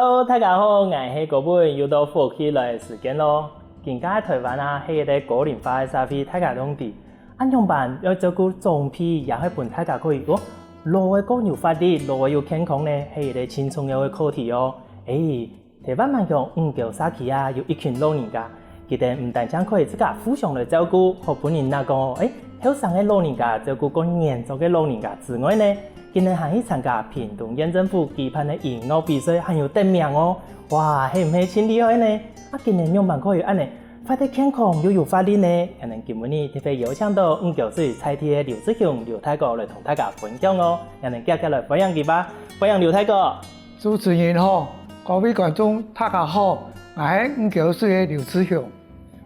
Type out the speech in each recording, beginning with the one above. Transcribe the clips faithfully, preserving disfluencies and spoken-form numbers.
Hello，大家好，𠊎係高文，又到福氣來个時間咯。今下个臺灣啊，係一個高齡化个社會，大家都知。啊，仰般愛照顧長輩，也係分大家可以哦，老个過有活力，老个有健康呢，係一個盡重要个課題哦。誒，臺灣萬榮五溝社區啊，有一群老人家，佢等毋單淨可以自家互相來照顧，好分人拿講哦，誒，後生个老人家照顧過年長个老人家之外呢， 佢等還去參加屏東縣政府舉辦个音樂比賽，還有得名哦！哇，係毋係盡厲害呢？啊，佢等仰般可以恁仔，活得健康又有活力呢？𠊎等今晡日特別邀請到五溝市在地个劉志雄劉大哥來同大家分享哦！𠊎等遽遽來歡迎佢吧！歡迎劉大哥！主持人好，各位觀眾大家好，𠊎係五溝市个劉志雄。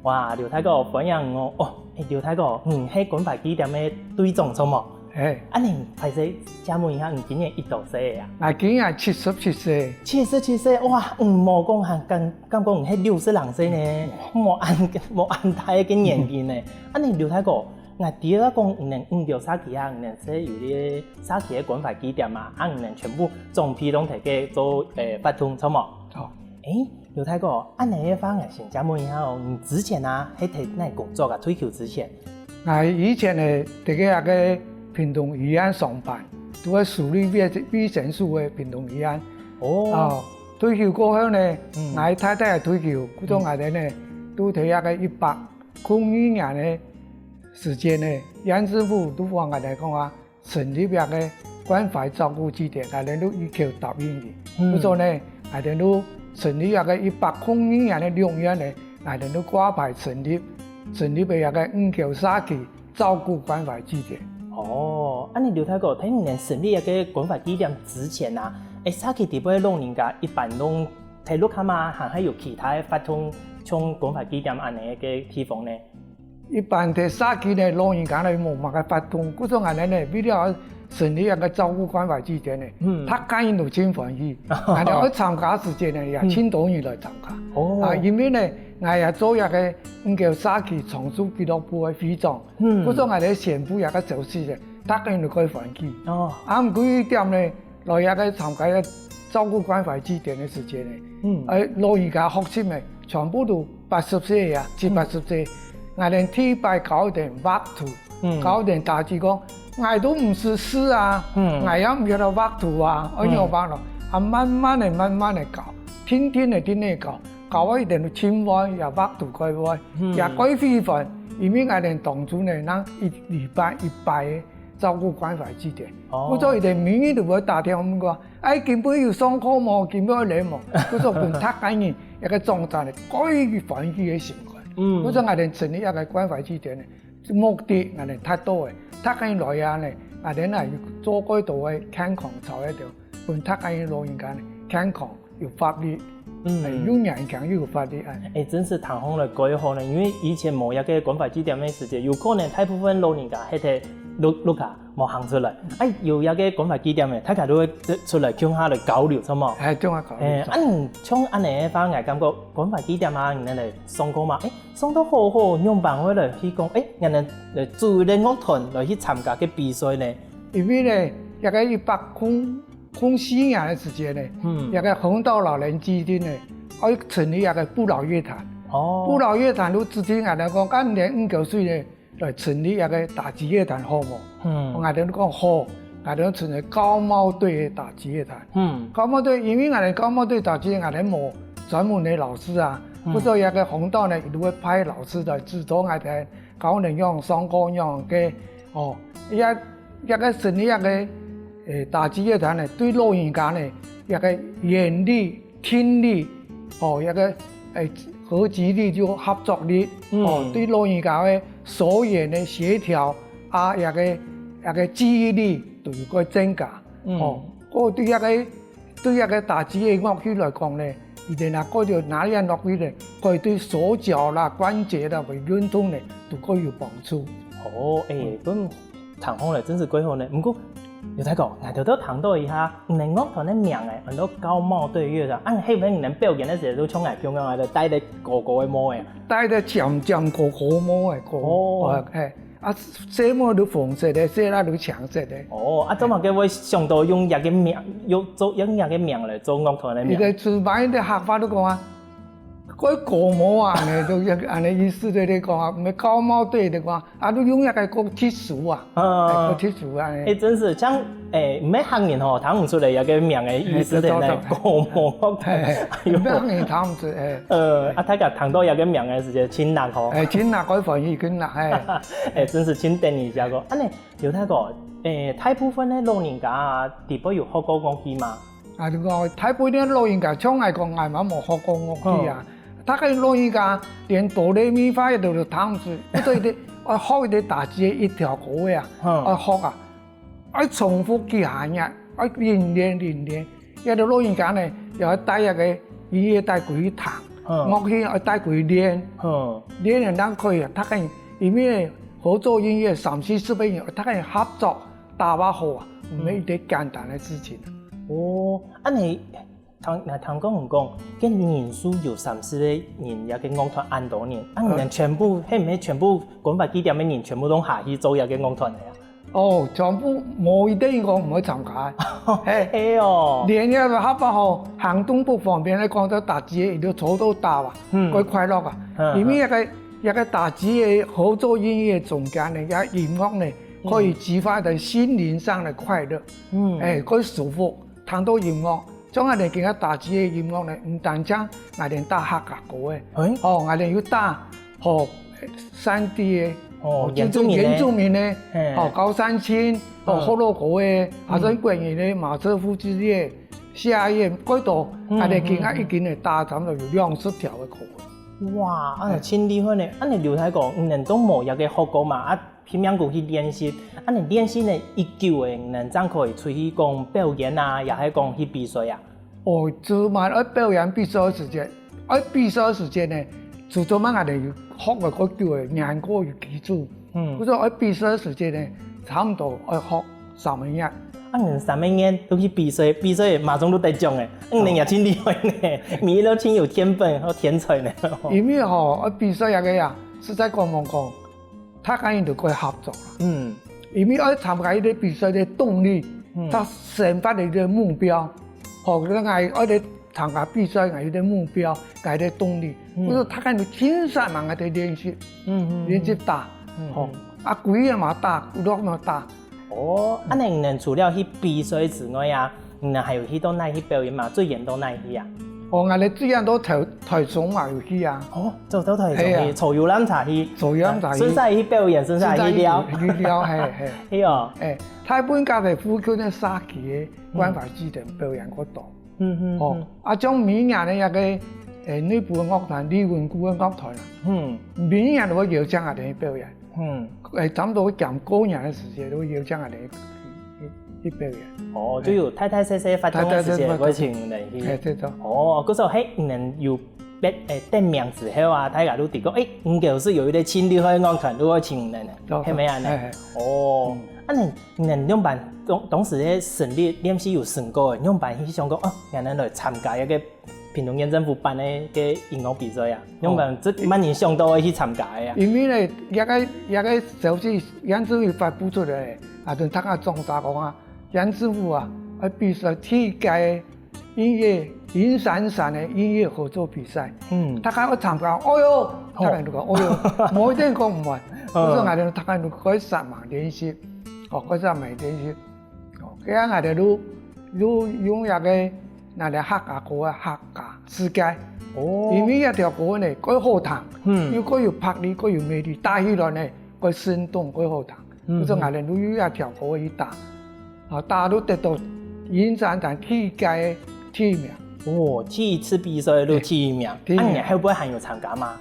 哇，劉大哥，歡迎哦！哦，誒，劉大哥，你係關懷據點个隊長著無？係。恁仔，歹勢，借問一下，你今年幾多歲啊？𠊎今年七十七歲。七十七歲，哇，嗯，無講還感感覺你係六十零歲呢，無恁無恁大个年紀呢。恁仔，劉大哥，𠊎知啊講你等五溝社區啊，你等係有這社區个關懷據點啊，啊你等全部總批攏在該做誒活動，著無？著。誒， 劉大哥，恁仔个話，𠊎先借問一下哦，你之前啊，係在哪工作啊？退休之前？𠊎以前呢，在該个屏東醫院上班，都係署理衛衛生所个屏東醫院。哦，啊，退休過後呢，嗯，𠊎太太也退休，故所𠊎等呢，都在該个一百空二年个時間呢，縣政府都幫𠊎等講啊， 成立這个關懷照顧據點，𠊎等都一口答應佢。嗯。故所呢，𠊎等都成立這个一百空二年个六月呢，𠊎等都掛牌成立，成立个這个五溝社區照顧關懷據點。哦，恁仔劉大哥，在你等成立這个關懷據點之前啊，誒，社區底背个老人家一般攏在屋下嘛，還係有其他个活動，像關懷據點恁仔个地方呢？ 一般在社區呢，老人家呢無麼个活動，故所𠊎等呢，為了成立這个照顧關懷據點呢，嗯，大家人都盡歡喜，𠊎等愛參加時節呢，也盡多人來參加。哦。啊，因為呢，𠊎也做這个五溝社區長壽俱樂部个會長，嗯，故所𠊎等宣布這个消息呢，大家人都蓋歡喜。哦。啊，毋過一點呢， 來這个參加這照顧關懷據點个時節呢，嗯，誒，老人家學習呢，全部都八十歲啊，七八十歲。𠊎等第一擺教佢等畫圖，嗯，教佢等打字講，𠊎都毋識字啊，嗯，𠊎也毋曉得畫圖啊，愛仰般咯？啊，慢慢个、慢慢个教，定定个、定定个教，教到佢等都盡會，也畫圖蓋會，嗯，也蓋喜歡，因為𠊎等當初呢，正一禮拜一擺个 照顧關懷據點。哦。故所佢等每日都會打電話問𠊎，「哎，今晡日有上課無？今晡日有來無？」故所分大家人一个總站个蓋歡喜个心肝。嗯。故所𠊎等成立一个關懷據點呢，目的𠊎等達到个，大家人來啊呢，𠊎等啊有做蓋多个健康操个，分大家人老人家呢健康 有活力，嗯，又年輕又有活力啊。哎，真係聽起來蓋好呢，因為以前無這个關懷據點个時節，有可能大部分老人家歇在屋屋下無行出來。哎，有這个關懷據點个，大家都會出來共下來交流，著無？哎，共下交流。哎，啊，你像恁仔个話，𠊎感覺關懷據點啊，你來上課嘛，哎，上到好好，仰般會來去講，哎，你來組一个樂團來去參加个比賽呢？因為呢，這个一百空 空四年个時間呢，嗯，這个紅道老人基金呢，愛成立這个不老樂團。哦。不老樂團都指定𠊎等講，恁仔五溝水呢，來成立這个打擊樂團好無？嗯。𠊎等講好，𠊎等成立高帽隊个打擊樂團。嗯。高帽隊，因為𠊎等高帽隊打擊，𠊎等無專門个老師啊，嗯，故所這个紅道呢，佢都會派老師來指導𠊎等，教𠊎等仰上課仰个，哦，也 這个成立這个，誒，打擊樂團呢，對老人家呢，這个眼力、聽力，哦，這个，誒，合集力就合作力，嗯，哦，對老人家个手眼个協調啊，這个，這个記憶力都有个增加，嗯，哦，哦，對這个 對這个打擊个樂器來講呢，佢等若過了拿一樣樂器呢，可以對手腳啦、關節啦、个運動呢，都可以有幫助。哦，哎，嗯，恁聽起來真係蓋好呢。毋過，劉大哥，𠊎頭頭聽到一下，你等樂團个名哎，安到高帽隊樂團，啊，係毋係你等表演个時節都像𠊎共樣啊，就戴个高高个帽哎？戴个尖尖高高帽哎，高，哦，哎，啊，細妹就紅色个，細倈就青色个。哦，啊，做麼个會想到用這个名，用做，用這个名來做樂團个名？佢个主辦个客話就講啊，該高毛啊，恁呢，就恁呢意思个講啊，毋係高毛對个講啊，啊，就用這个个特殊啊，啊。哎，个特殊啊，哎。哎，真是，像，哎，毋係客人吼，聽毋出來這个名个意思个呢，哎，對，對，對。高毛樂團，哎，哎，哎喲。毋係客人聽毋出，哎。呃，啊，大家聽到這个名个時節，盡難吼。哎，盡難，該翻譯盡難，哎。哎，真是盡得意這个。恁呢， 劉大哥，欸，大部分个老人家啊，底背有學過樂器嗎？啊，你講大部分个老人家，像𠊎講，𠊎嘛無學過樂器啊。大概老人家連哆來咪發都聽毋出，所以愛學一个打擊个一條歌个啊，愛學啊，愛重複幾下日，愛練練練練。 這兜老人家呢，也愛帶這个音樂帶歸去聽，樂器愛帶歸去練，練了正可以啊。大家因為合作音樂三四十个人，大家合作打和好啊，毋係一件簡單个事情。哦，恁呢，聽，𠊎聽講講，該人數有三四十个人，這个樂團恁多人，啊，你等全部，係毋係全部關懷據點个人全部都下去做這个樂團个啊？ 哦，全部無一定講毋會參加。係哦。連這个客話吼，行動不方便个，講到打擊个，佢就坐到打啊，蓋快樂啊。因為這个，這个打擊个合作音樂中間呢，這音樂呢，可以激發人心靈上的快樂，欸，蓋舒服。聽到音樂，像𠊎等今下打擊个音樂呢，毋單淨𠊎等打客家歌个，哦，𠊎等有打 吼，山地个，哦，原住民个，原住民个，吼，高山青，吼，學老歌个，啊，像國語个馬車夫之夜、夏夜，蓋多，啊，你今下已經會打差不多有兩十條个歌。哇，啊，盡厲害呢！啊，你劉大哥，你等都無這个學過嘛？啊，拼命過去練習，啊，你練習呢，一久个，你等正可以出去講表演啊，也係講去比賽啊？ 哦，主要愛表演比賽个時節，愛比賽个時節呢，就做麼个𠊎等有學个較久个，年過有基礎。嗯。故所愛比賽个時節呢，差毋多愛學三個月。啊，你三個月都去比賽，比賽馬上都得獎誒，嗯，你也盡厲害呢，你都盡有天分，還有天才呢。因為吼，愛比賽這个啊，實在講無講， 大家人都愛合作啦。嗯。因為愛參加一个比賽个動力，嗯，佢生發个一个目標，吼，𠊎愛來參加比賽，𠊎一个目標，𠊎个動力。嗯。故所大家人都盡煞猛个在練習，嗯，嗯，練習打，嗯，吼，嗯。啊，歸日嘛打，落嘛打。哦，嗯。恁呢你等除了去比賽之外啊， 你等還有去到哪去表演嘛？最遠到哪去啊？哦，𠊎等最遠到台，台中嘛有去啊。哦，走到台中去，係啊。坐遊覽車去。坐遊覽車去。順續去表演，順續去尞。順續去，去尞，係，係。係哦。欸，大部分該个附近个社區个關懷據點表演較多。嗯，嗯，哦，嗯。啊，像明年个該个，欸，內埔个樂團，李文牯个樂團啊，嗯。明年都會邀請𠊎等去表演。 嗯。欸，差不多會揀過年个時節，都會邀請𠊎等去，去，去表演。哦，就有大大細細活動个時節，大大細細活動。會請你等去。欸，對，對。哦，故所，嘿，你等有得，欸，得名之後啊，大家都知講，欸，你等係有一个盡厲害个樂團，都會請你等，對，對。係無恁呢？欸，欸。哦，嗯。啊，你，你等仰般，當，當時个成立，你等係有成功个，仰般去想講，哦，𠊎等來參加一个 屏東縣政府辦个，个音樂比賽啊，哦。仰般，這麼人想到會去參加个啊？因為呢，這个，這个消息，縣政府發布出來，啊，就大家莊家講啊，縣政府啊，愛比賽第一屆音樂，雲山山个音樂合作比賽。嗯。大家愛參加，哦喲，哦。大家都講，哦喲，無一定講毋會。嗯。故所𠊎等大家都開始煞猛練習，哦，開始煞猛練習。 哦，該𠊎等就，就用這个，𠊎等客家歌个客家世界。哦。因為這條歌呢，蓋好聽，嗯。又蓋有魄力，蓋有魅力，打起來呢，蓋生動，蓋好聽。嗯。故所𠊎等就用這條歌去打。啊，打到得到雲山山第一屆个第一名。哦，第一次比賽就第一名。第一名。啊，你後背還有參加嗎？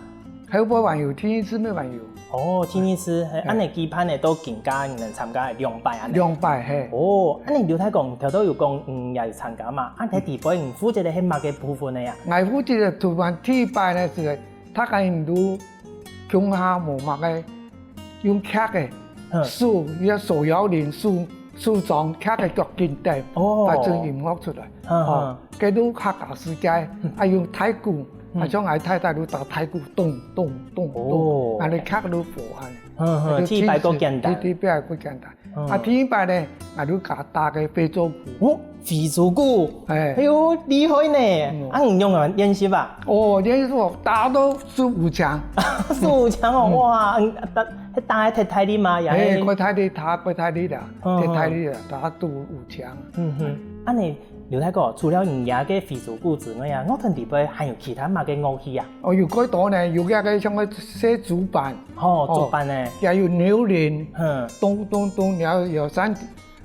後背還有，第二次乜還有。哦，第二次，嘿，嘿。恁呢舉辦个到今下，你等參加兩擺恁呢。兩擺，嘿。哦，恁呢劉大哥頭頭有講，嗯，也有參加嘛，啊，在底背你負責个係麼个部分个呀？𠊎負責个主辦第一擺呢，係大家人都共下無麼个，用屐个，嗯。手，也手搖鈴，手，手掌屐个腳筋凳，哦。發出音樂出來。嗯，哦，嗯。 該就客家世界，嗯。啊，用太鼓，嗯。啊，像𠊎太太就打太鼓，咚咚咚咚，哦。啊，你屐就和啊。嗯，嗯，就第一擺較簡單。第，第一擺較簡單。嗯。啊，第二擺呢，𠊎就教佢打个非洲鼓。哦，非洲鼓？哎。哎喲，厲害呢！嗯。啊，你仰般練習啊？哦，練習哦，打到手有青。手有青哦，嗯。哇，嗯，打，打个忒大力嗎？也係，哎，過大力，打過大力啦，嗯，忒大力啦，打到手有青。嗯哼，恁呢，劉大哥，除了你這个非洲鼓之外啊，樂團裡背還有其他麼个樂器啊？哦，有幾多呢？有該个像个細竹板，吼，哦，竹板呢？也有牛鈴，嗯。咚咚咚，然後有三，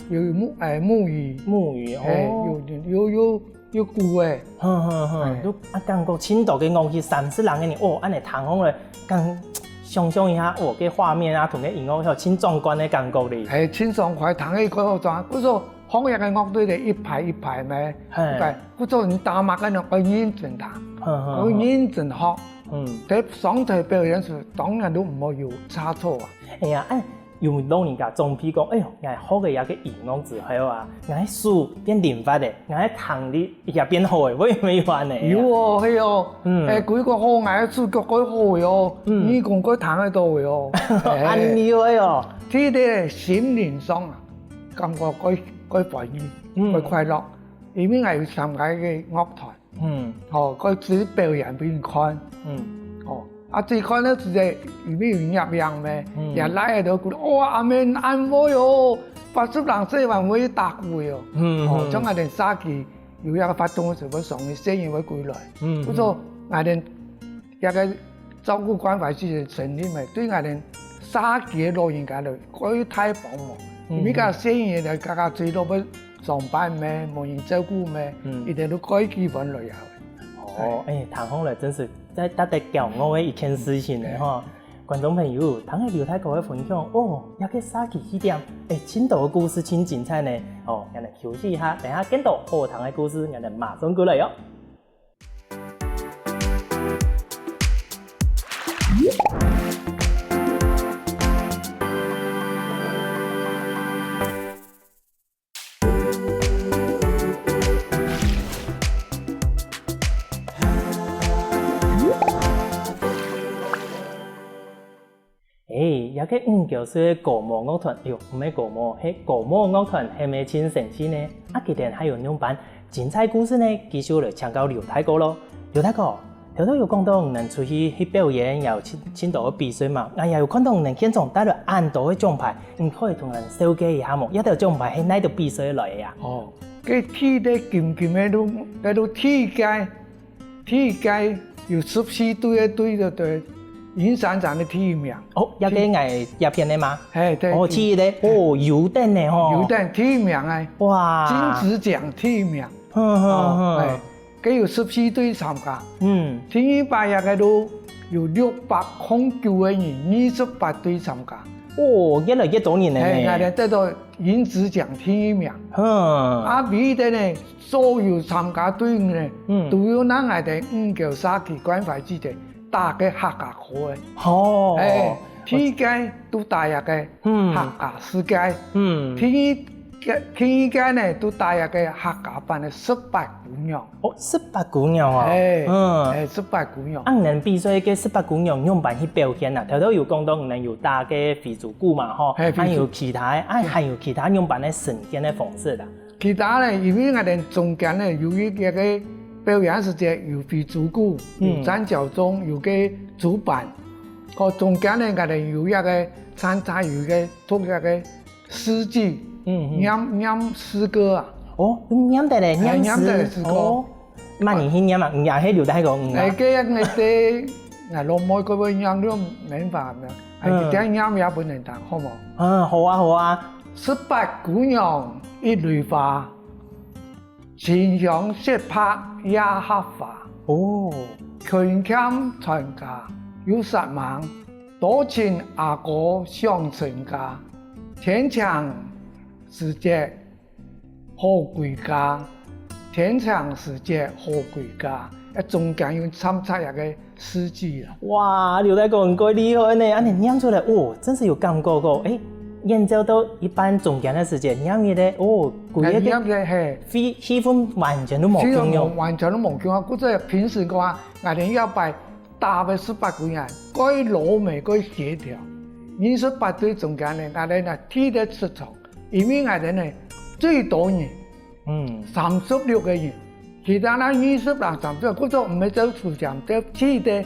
有木，哎，木魚，木魚，哎，哦。有，有，有，有鼓哎。哼哼哼，哎。都，啊，感覺盡多个樂器，三十零个人，哦，恁呢聽起來，感，想像一下，哦，个畫面啊，同个音樂，有盡壯觀个感覺哩。哎，盡爽快，聽起來好爽。故所放一个樂隊个一排一排咩，嘿。一排，故所你打麼个呢，愛認真聽，哼哼哼。愛認真學。嗯。在上台表演時，當然都毋會有差錯啊。哎呀，哎， 有老人家長輩講：「哎喲，𠊎學个這个音樂之後啊，𠊎手變靈活咧，𠊎聽力也變好咧，會毋會有恁呢啊？」有哦，係哦。嗯。哎，佢講：「好，𠊎个手腳蓋好咧哦，嗯。耳公蓋聽得到咧哦。」恁厲害哦。第一个心靈上啊，感覺蓋，蓋歡喜，嗯。蓋快樂，因為𠊎有參加一个樂團。 嗯。吼，佢只表演分你看。嗯。吼，啊，只看到自家裡面有業樣咩，嗯。也拉到鼓，哇，阿妹恁會哦，八十零歲還會打鼓哦。嗯，吼，嗯。像𠊎等社區有一个活動个時候，會送你細人會歸來。嗯，故所𠊎等這个照顧關懷基金成立咩，對𠊎等社區个老人家來，蓋大幫忙。嗯。因為該細人來，家家追到要上班咩，無人照顧咩，嗯。一定都蓋喜歡來啊。 哦，哎，聽起來真是在值得驕傲个一件事情呢，吼。觀眾朋友，聽了劉大哥个分享，哦，這个社區據點，哎，盡多个故事，盡精彩呢。哦，𠊎等休息一下，等下更多好聽个故事，𠊎等馬上過來喲。 欸，這个五溝市个高模樂團，哎喲，毋係高模，係高模樂團，係毋係盡神奇呢？啊，佢等還有仰般精彩故事呢？繼續來請教劉大哥囉。劉大哥， 頭頭有講到你等出去去表演，也有盡，盡多个比賽嘛，𠊎也有看到你等現場帶了恁多个獎牌，你可以同𠊎等紹介一下無？這兜獎牌係哪兜比賽來个啊？哦，該第一个金金个都，該都第一屆，第一屆有十四隊个隊就對，銀閃閃个第一名。哦，這个𠊎這片个嗎？嘿，對，哦，第一个，哦，有等呢吼。有等第一名个，哇。金質獎第一名。 哼哼哼。哦，哎，該有十四隊參加。嗯。第二擺這个都有六百空九个人，二十八隊參加。哦，越來越多人了呢。哎，𠊎等得到銀質獎第一名。哼。啊，唯一个呢，所有參加隊伍呢，嗯。都有拿𠊎等五溝社區關懷基金打个客家歌个。哦。哎，第一屆都打這个 嗯。客家世界。嗯。第二屆，第二屆呢，都打這个客家版个十八姑娘。哦，十八姑娘哦。哎，嗯。哎，十八姑娘。啊，你等比賽个十八姑娘仰般去表現啊？頭頭有講到你等有打个非洲鼓嘛，吼，嘿，非洲。還有其他个，啊，還有其他仰般个呈現个方式啦。 其他呢，因為𠊎等中間呢，有一个表演時節，有非洲鼓，嗯。有尖叫鐘，有个竹板，哦，中間呢，𠊎等有一个參加，有一个讀一个詩句，嗯，嗯。唸，唸詩歌啊。哦，唸得嘞，哎，唸詩。唸得嘞，詩歌。哦，麼人去唸啊？你也係劉大哥，嗯啊。哎，該，該，該，𠊎老妹佢會唸，你免煩惱。哎，嗯。你聽唸也分人聽，好無？嗯，好啊，好啊。 十八姑娘一蕊花，清香雪白夜合花。哦。勤儉傳家又煞猛，多情阿哥想成家。天晴時節好歸家，天晴時節好歸家。啊，中間有摻雜一个 詩句啦。哇，劉大哥，你蓋厲害呢！恁呢唸出來，哦，真是有感覺个。欸，演奏到一半中間个時節，唸一个，哦，歸个，哎，唸个，嘿。氣，氣氛完全都無共樣。氣氛完全都無共樣。故所平時个話，𠊎等這擺打个十八姑娘，蓋柔美，蓋協調。二十八隊中間呢，𠊎兜呢第一个出場，因為𠊎兜呢最多人，嗯，三十六个人，其他呢二十人、三十，故所毋係做出場，做第一个，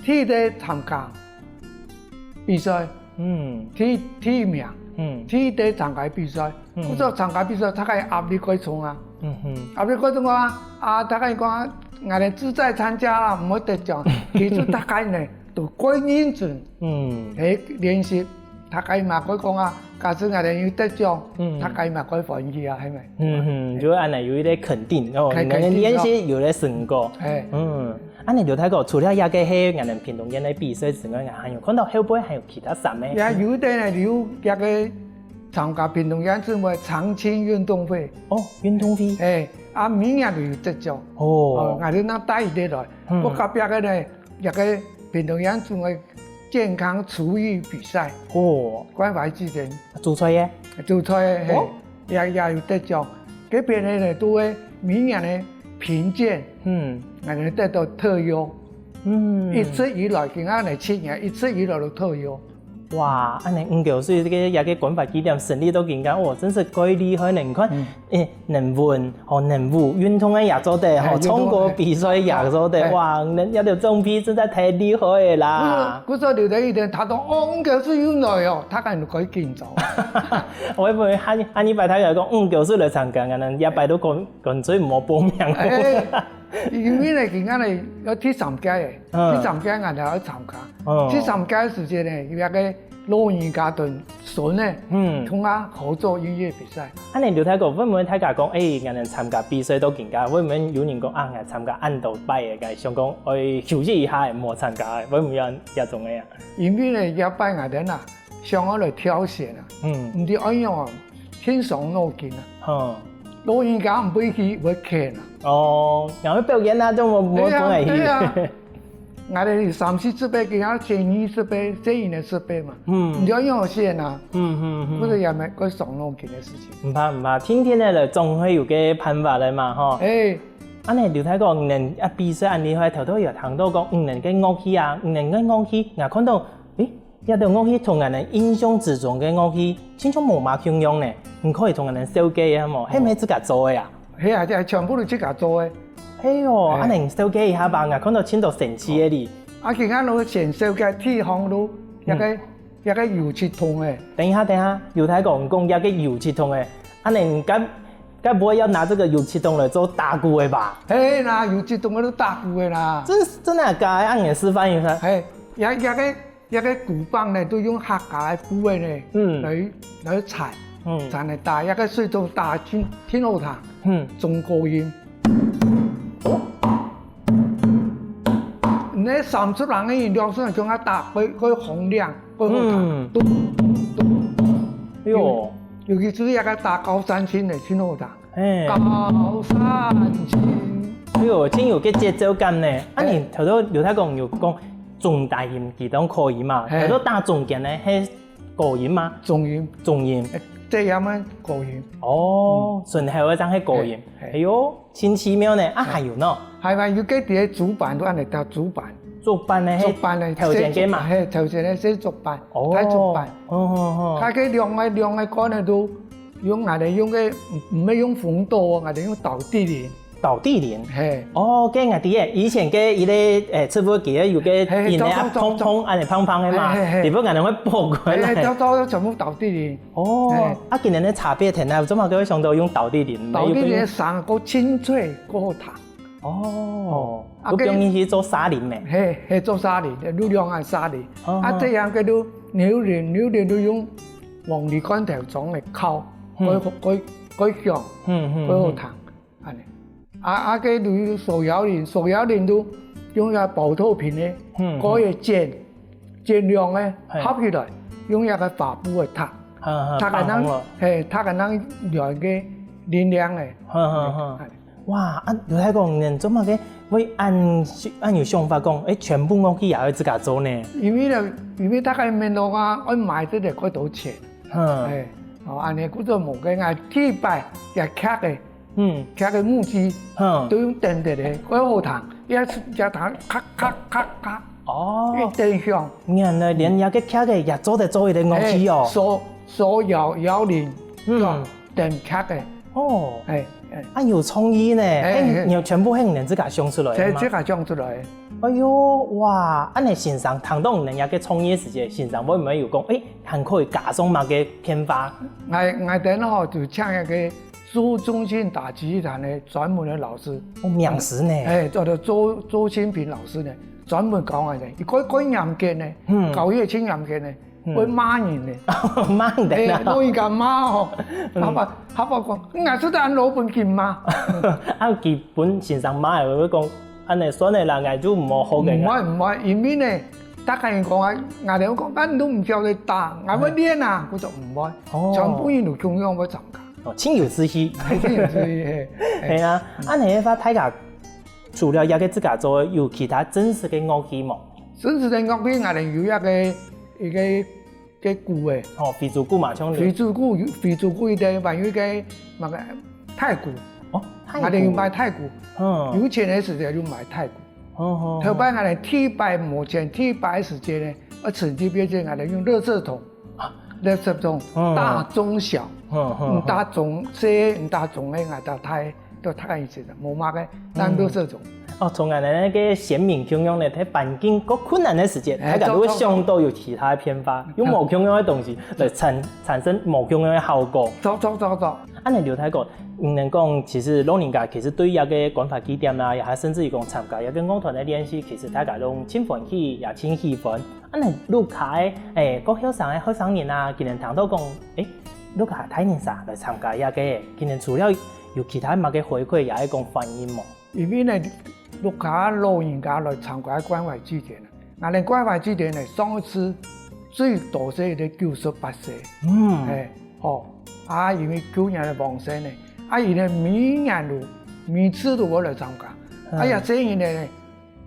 第一个參加比賽，嗯，第第一名，嗯，第一个參加比賽，嗯，故所參加比賽，大家壓力較重啊，嗯哼，壓力較重啊，啊，大家講，𠊎兜志在參加啦，毋好得獎，其實大家呢都較認真。 嗯，係練習，大家嘛會講啊，假使𠊎兜有得獎，嗯，大家嘛會歡喜啊，係無？嗯嗯，就恁樣有一個肯定，哦，肯定，你个練習有了成果。係，嗯，恁樣劉大哥，除了這個係𠊎兜屏東縣个比賽之外，還有看到後背還有其他項目？也有一個呢，有這個參加屏東縣政府个長青運動會。哦，運動會。係，啊，每年都有得獎。哦，𠊎兜拿帶一個來，嗯，我隔壁个呢，這個屏東縣政府个 健康廚藝比賽，哦，關懷祭典，煮菜个，煮菜个，係，也也有得獎。該片个呢，都會每年个評鑑，嗯，𠊎兜得到特優，嗯，一直以來，今下呢七年，一直以來都特優。哇，恁樣五溝水這個這個關懷祭典成立到今下，哦，真係蓋厲害呢！你看， 欸，能文，吼，能武，運動个也做得，吼，唱歌比賽也做得，哇，恁樣个獎牌真係太厲害了啦！故所，故所劉德一等，他講，哦，五溝水有來哦，他敢可以緊走。𠊎會下下禮拜他講，五溝水來參加，𠊎兜這擺都乾乾脆毋好報名。因為呢，今下呢，有第三屆个，第三屆𠊎兜愛參加，第三屆个時節呢，有一個 老人家同孫仔，嗯，同𠊎合作音樂比賽。恁樣劉大哥，會毋會大家講，欸，𠊎兜參加比賽到今下，會毋會有人講啊，𠊎參加恁多擺个，𠊎想講愛休息一下，毋好參加，會毋會有這種个啊？因為呢，這擺𠊎兜啊，想愛來挑戰啊，嗯，毋知愛仰啊，先傷腦筋啊。老人家毋會去，會譴啊。哦，然後表演啊，都無無講會去。 𠊎兜三四十歲，佢愛選二十歲，選人个十歲嘛。嗯，你愛用選啊。嗯嗯嗯，不是也蠻會傷腦筋个事情。毋怕毋怕，天天个了，總會有個辦法个嘛吼。欸，恁樣劉大哥，你等啊比賽恁厲害，頭頭有聽到講你等个樂器啊，你等个樂器，𠊎看到，欸，這兜樂器同𠊎等印象之中个樂器，親像無麼共樣呢。你可以同𠊎等紹介一下無？係毋係自家做个啊？ 係啊，這全部都自家做个。係哦，恁樣紹介一下吧，𠊎看到盡多神奇个哩。啊，今下都先紹介地方都，這個這個油漆桶个。等一下，等一下，劉大哥講這個油漆桶个，恁樣該該不會要拿這個油漆桶來做打鼓个吧？係啦，油漆桶个都打鼓个啦。真真的假的？恁樣示範一下。係，這這個 這個鼓棒呢，都用客家个布仔呢，嗯，來來纏，嗯，纏來打，這個水都打盡盡好聽，嗯，中高音。你三十人个人，兩三人像佢打，會會洪亮，會好聽。嗯，咚咚咚。哎喲，尤其是這個打高山青个，盡好聽。 嘿，高山青。哎喲，真有个節奏感呢。啊，你頭頭劉大哥有講中低音佢當可以嘛？嘿，頭頭打中間呢，係高音嘛？中音，中音。這樣嘛高音。哦，順後个正係高音。哎喲，真奇妙呢。啊，還有呢？還有有个底主板，都安尼打主板。主板呢？主板呢？頭前个嘛？嘿，頭前个係主板，哦，係主板。哦哦哦。佢个兩个兩个管呢都 用𠊎兜用个，毋毋係用紅豆哦，𠊎兜用道地蓮。道地蓮？嘿。哦，該𠊎知个，以前个一個，誒，植物記得有個嘿嘿，仁个啊，走走走走。碰碰，恁樣碰碰个嘛，嘿嘿嘿。裡背𠊎兜會剝開來。嘿，走走走，全部道地蓮。哦，嘿。啊，今年个茶葉店啊，做麼个會想到用道地蓮？道地蓮个聲較清脆，較好聽。 哦，啊，佢變成去做沙林咩？嘿，嘿，做沙林，就兩岸沙林。哦，啊，這樣个就牛奶，牛奶就用黃梨罐頭裝來烤，嗯。蓋蓋蓋香，嗯嗯蓋好聽，嗯。恁樣。啊啊，該就手搖飲，手搖飲就用該寶特瓶个，嗯嗯。蓋个煎，煎兩个，嘿。合起來，用該个發布个托，哈哈，托个人，放好了。嘿，托个人暖个，冷涼个。哈哈哈。恁樣。 哇，啊，劉大哥，你做麼个會恁恁有想法講，誒，全部樂器也愛自家做呢？因為呢，因為大家面頭啊，愛買這個較多錢。嗯。誒，哦，恁樣故所無个，𠊎第一擺也刻个，嗯。刻个木屐，嗯。都用釘釘个，較好聽，也也彈咔咔咔咔。哦，一等獎。原來連這个劇个也做得做一个樂器哦。哎，手，手搖，搖鈴，嗯。等劇个。哦。哎，哎。啊，有創意呢，哎，哎，哎。你全部係你自家想出來个嗎？這，自家想出來个。哎喲，哇，恁呢先生，聽到你這个創意个時節，先生會毋會有講，哎，還可以加上麼个變化？𠊎，𠊎等吼，就請一个 朱宗慶打擊樂團个專門个老師。哦，名師呢？哎，叫做周，周清平老師呢，專門教𠊎呢，佢過，過嚴格呢，嗯。教育真嚴格呢，嗯。會罵人呢。罵人啊？哎，老人家罵哦，嗯。佢話，佢話講，你還係得恁老本金罵。啊，佢本先生罵个，會講，恁呢算了啦，𠊎就毋好學个啦。毋會，毋會，因為呢，大家人講啊，𠊎等講，啊，你都毋曉得打，𠊎會練啊，哎。佢就毋會，哦。全部人都共樣會參加。 哦，盡有志氣。盡有志氣，嘿，嘿。係啊，嗯。恁呢个話，大家除了這个自家做，有其他正式个樂器無？正式个樂器，𠊎等有一个，一个，个鼓个。哦，非洲鼓嘛，像你。非洲鼓，非洲鼓一个，還有一个，那个太鼓。哦，太鼓。𠊎等有買太鼓。嗯。有錢个時節就買太鼓。 哦，哦，哦。頭擺𠊎等第一擺無錢，第一擺个時節呢，愛存這筆錢，𠊎等用垃圾桶，啊。垃圾桶，嗯。大中小，嗯，嗯，嗯。毋打中細，毋打中个，𠊎打大，都大一些个，無麼个，但垃圾桶。嗯。哦，像𠊎等个先民共樣呢，在環境較困難个時節，哎，大家都會想到有其他个變化，著，著，著。用無共樣个東西來產，產生無共樣个效果。著，著，著，著。 恁呢，劉大哥，嗯，講，其實老人家其實對這个關懷據點啦，也還甚至於講參加這个樂團个練習，其實大家都盡歡喜，也盡喜歡。恁呢，屋下个，誒，較後生个後生人啊，佢等聽到講，誒，屋下大人儕來參加這个，佢等除了有其他麼个回饋，也係講反應無？因為呢，屋下老人家來參加關懷據點， 𠊎等關懷據點呢，上一次最多係一个九十八歲。嗯。哎，吼，啊，因為舊年个往生呢，啊，佢呢每年都，每次都會來參加。嗯。啊，這細人呢，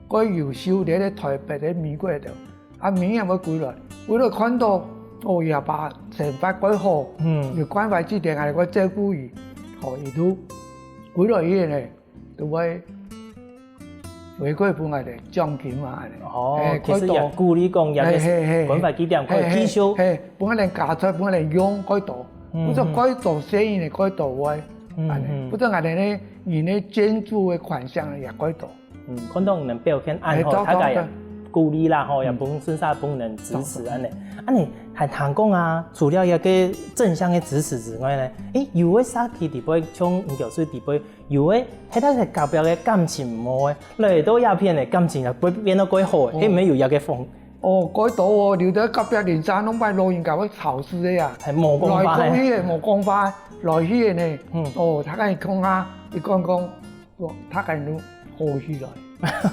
蓋優秀，在台北、在美國个，啊，每年會歸來，歸來看到，哦，佢阿爸生活蓋好，嗯。有關懷據點，𠊎等蓋照顧佢，吼，佢都歸來以後呢， 都會回饋分𠊎等獎金啊，恁呢。哦，哎，其實也鼓勵講，也係關懷據點，可以繼續。嘿，嘿，嘿，分𠊎等加出，分𠊎等用，蓋多。嗯，不過蓋多細人个，蓋多位，嗯，恁呢。嗯。不過𠊎等呢，人个捐助个款項呢，也蓋多。嗯，看到你等表現恁好，哎，著，大家也鼓勵啦，吼，也分，順續分人支持，著，著。恁呢。恁呢，還聽講啊，除了這个正向个支持之外呢，誒，有个社區裡背，像五九水裡背， 有个，係大家隔壁个感情毋好个，來到這片个感情啊，會變到蓋好个，哦。係毋係有這个風？哦，蓋多哦，有兜隔壁鄰舍攏擺老人家會吵事个啊。係，無講話个。來講去个，無講話，來去个呢。嗯。哦，大家講啊，佢講講，哦，大家都好起來。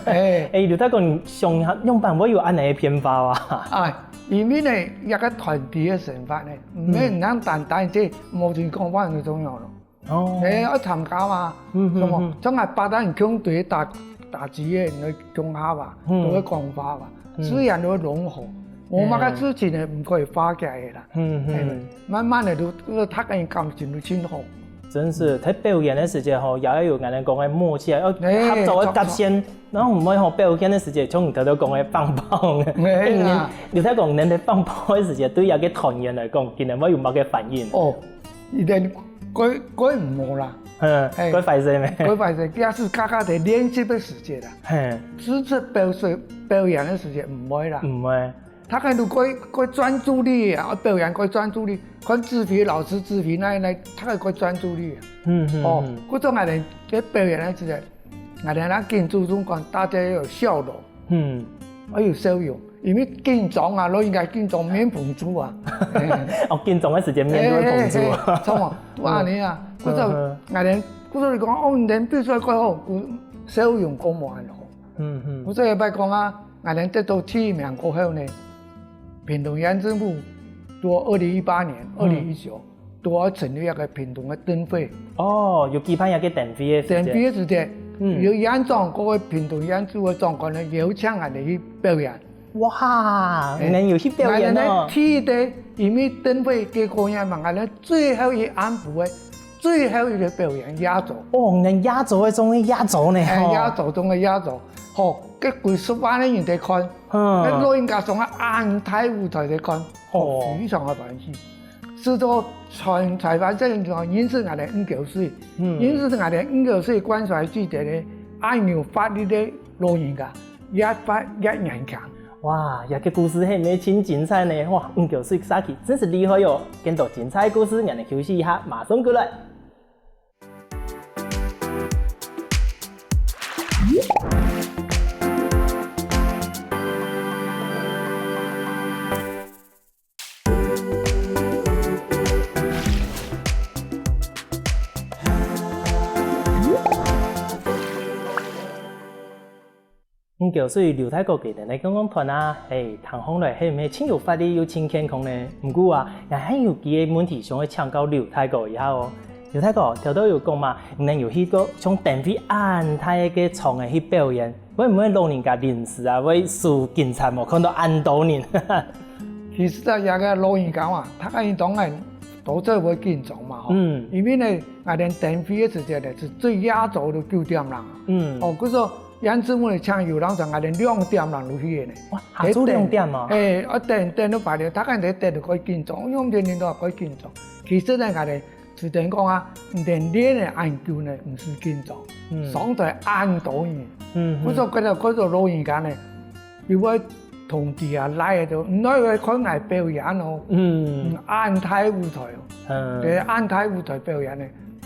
哎。誒，劉大哥，你想一下，仰般會有恁呢个變化啊？哎，因為呢，一个團體个生活呢，嗯。毋係單單這無人講話就重要咯。 哦。誒，愛參加嘛，嗯，嗯，係無？嗯。像𠊎八大人共同打，打擊个，來共下嘛，嗯。都會講話嘛，嗯。自然就會融合。無麼个事情呢，毋可以化解个啦。嗯，嗯。誒，慢慢个就，就大家人感情就盡好。真係，在表演个時節吼，也愛有𠊎等講个默契啊，愛合作个夾線，著，著。然後毋會吼，表演个時節，像你頭頭講个放炮，係啦。你，你在講人在放炮个時節，對這个團員來講，佢等會有麼个反應？哦，一定 蓋，蓋毋好啦。嗯，嘿。蓋壞勢咩？蓋壞勢，這係大家在練習个時節啦。嘿。正式表示，表演个時節毋會啦。毋會。大家都蓋，蓋專注力啊，表演蓋專注力，看指揮老師指揮哪，哪，大家蓋專注力啊。嗯，嗯，哦，嗯。故所𠊎等在表演个時節， 𠊎等愛緊注重講大家要有笑容，嗯。愛有笑容，因為緊張啊，老人家緊張面紅珠啊。哦，緊張个時節面就會紅珠啊。嘿，嘿，嘿，著無？哇，嗯。你啊，故所，嗯，嗯。𠊎等，故所你講，哦，你等比賽過後，有笑容講無恁好。嗯，嗯。故所一擺講啊，𠊎等得到第一名過後呢，屏東縣政府到二零一八年、嗯。二零一九， 都愛成立一个屏東个燈會。哦，有舉辦一个燈會个時節。燈會个時節，嗯。有縣長，各位屏東縣政府个長官呢，邀請𠊎等去表演。哇，嘿。你們有去表演哦？𠊎等呢，第一个，因為燈會結果呢嘛，𠊎等最後一暗晡个最後一個表演壓軸。哦，連壓軸个中个壓軸呢，哎，吼。壓軸中个壓軸，吼，該幾十萬个人在看，嗯。該老人家上啊恁大舞台在看，哦。非常个歡喜。使到全台灣這種認識𠊎等吳九水，嗯。認識𠊎等吳九水關懷基地个恁有活力个老人家，越活越年輕。哇，這個故事係毋係盡精彩呢？哇，吳九水社區真係厲害哦！見到精彩故事，𠊎等休息一下，馬上過來。 吳九水劉大哥佢等个觀光團啊，嘿，聽起來係毋係盡有活力又盡健康呢？毋過啊，𠊎還有幾個問題想愛請教劉大哥一下哦。劉大哥，頭頭有講嘛，你等有去過像燈會恁大个場合去表演，會毋會老人家臨時啊會輸警察無看到恁多人？其實啊，這個老人家啊，大家當然都做會緊張嘛，吼。嗯。因為呢，𠊎等燈會个時間呢，係最夜早都九點鐘啊。嗯。哦，故所 原住民个請遊覽團，𠊎等兩點鐘就去个呢。哇，下晝兩點啊？哎，啊，等，等到排隊，大家在等就開緊張，兩點鐘都開緊張。其實呢，𠊎等雖然講啊，毋等練个恁久呢，毋使緊張，嗯。上台恁多人。嗯，嗯。不過覺得，覺得老人家呢，又會同佢啊，來个都，毋愛看𠊎表演哦。嗯。嗯，恁大舞台哦。嗯。對，恁大舞台表演呢，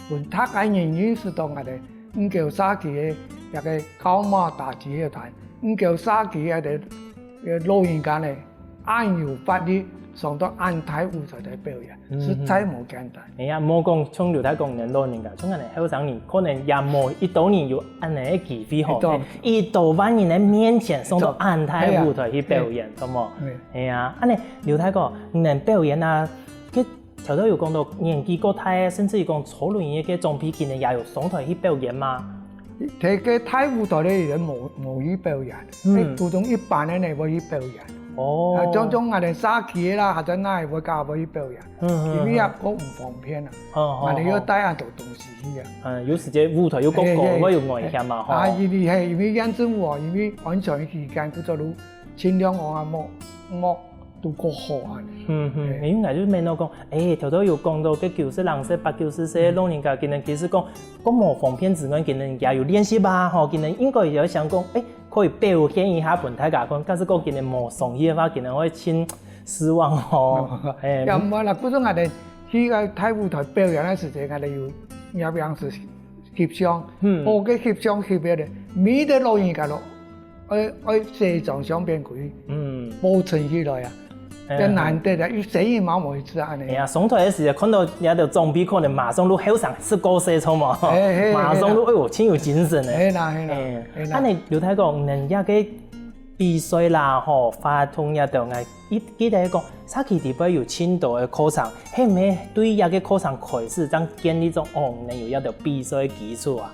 分大家人認識到𠊎等 吳九社區个這個高馬打擊樂團，吳九社區个，个老人家呢，恁有活力，上到恁大舞台來表演，嗯哼。實在無簡單。哎呀，莫講像劉大哥恁老人家，像𠊎等後生人，可能也無一多人有恁樣个機會吼，一多。一多萬人个面前，上到恁大个舞台去表演，著無？對。哎呀，恁樣，劉大哥，你等表演啊，該 頭頭有講到年紀較大个，甚至於講坐輪椅个長輩，佢等也有上台去表演嘛？在該大舞台咧，佢等無，無去表演，嗯。該普通一般个呢，會去表演。哦。啊，種種𠊎等社區个啦，或者哪會較會去表演，嗯，嗯，因為也較毋方便啊，哦，哦，𠊎等愛帶恁多東西去啊。嗯，有時節舞台又較高，嘿，嘿，會有危險嘛，吼。啊，因為，嘿，因為原住民哦，因為安全起見，故所就盡量往下莫，莫 都較好啊。嗯，嗯，嘿。因為𠊎就問到講，欸，頭頭有講到該九十零歲、八九十歲个老人家，佢等其實講，講無方便之外，佢等也有練習啊，吼，佢等應該也有想講，欸，可以表現一下分大家看，假使講佢等無上去个話，佢等會盡失望吼。哦，欸。也毋會啦，故所𠊎等去个大舞台表演个時節，𠊎等有，也有樣式翕相，嗯。哦，該翕相翕个咧，每一個老人家都 愛，愛洗張相片去，嗯。保存起來啊。哎。真難得啊，一生人嘛無一次恁樣。哎呀，上台个時節看到這兜長輩可能馬上就後生十過歲著無？嘿，嘿，馬上就，嘿啦。哎喲，盡有精神呢。嘿啦，嘿啦，哎，嘿啦。恁樣，劉大哥，恁樣个比賽啦，吼，活動這兜，𠊎記，記得講，社區裡背有盡多个課程，係毋係對這個課程開始，正建立種，哦，能有這兜比賽个基礎啊？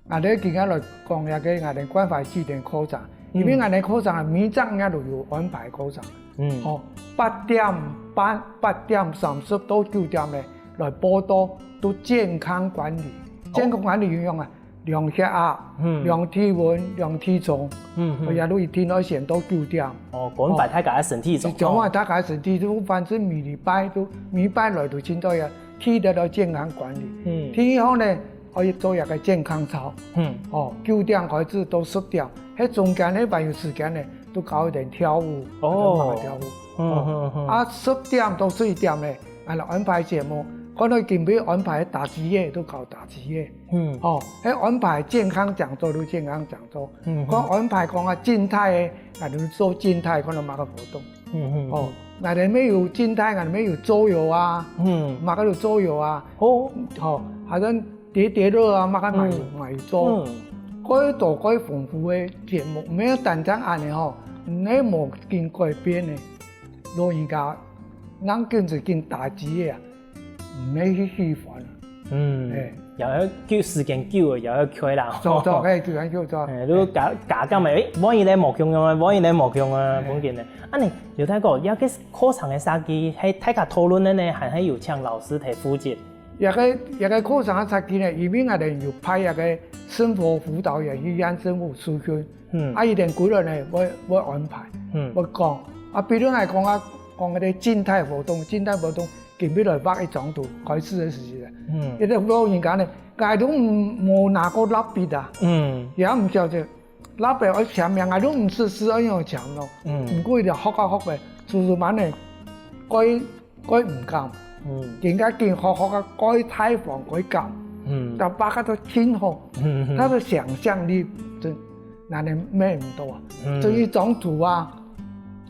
𠊎兜今日來講這個𠊎兜關懷據點課程，嗯。因為𠊎兜課程每隻月都有安排課程，嗯。吼，八點半、八點三十到九點呢，來報到，都健康管理。哦。健康管理有用啊，量血壓，嗯。量體溫，量體重，嗯，嗯。也都一定愛先到九點。哦，管擺大家个身體狀況。哦。掌握大家个身體，就反正每禮拜都，每禮拜來都盡多个，記得來健康管理。嗯。第二項呢， 愛做一個健康操。嗯。哦，九點開始到十點，該中間呢，還有時間呢，都教佢等跳舞，哦。慢慢跳舞。嗯，哦。嗯，嗯。啊，十點到十一點呢，𠊎安排節目，可能今晡日安排打擊樂，都教打擊樂。嗯。哦，該安排健康講座，都健康講座。嗯，嗯。講安排講啊，靜態个，𠊎就做靜態，可能麼个活動。 嗯，嗯，嗯。哦，𠊎兜乜有靜態，𠊎兜乜有桌遊啊，嗯。麼个有桌遊啊。哦。吼，還有疊疊樂啊，麼个嘛有，嗯。嘛有做。嗯。蓋多蓋豐富个節目，毋係單單恁樣吼，你無緊改變呢，老人家，人緊就緊打擊个啊。 毋係去喜歡。嗯，嘿。也愛久，時間久了，也愛開啦。著，著，嘿，時間久，著。嘿，你加，加減个，欸，萬一呢無共樣啊，萬一呢無共樣啊，嘿。無要緊个。恁樣，劉大哥，這個課程个設計，係大家討論个呢，還係有請老師來負責？這个這个課程个設計呢，因為𠊎兜有派這个生活輔導員去縣政府受訓，嗯，啊，佢兜歸來呢會會安排，嗯，會講，啊，比如來講啊，講該个靜態活動，靜態活動今日來畫一張圖，開始个時節，嗯，一个老人家呢，𠊎都無無拿過蠟筆啊，嗯，也毋曉得。 老爸愛簽名，𠊎都毋識字愛仰簽咯。嗯，毋過就學啊學个，自自慢慢个，該該毋敢，嗯，更加緊學學啊，該大方該敢，嗯，佢畫个都盡好，嗯，佢个想像力真，難得買毋到啊。嗯，就一張圖啊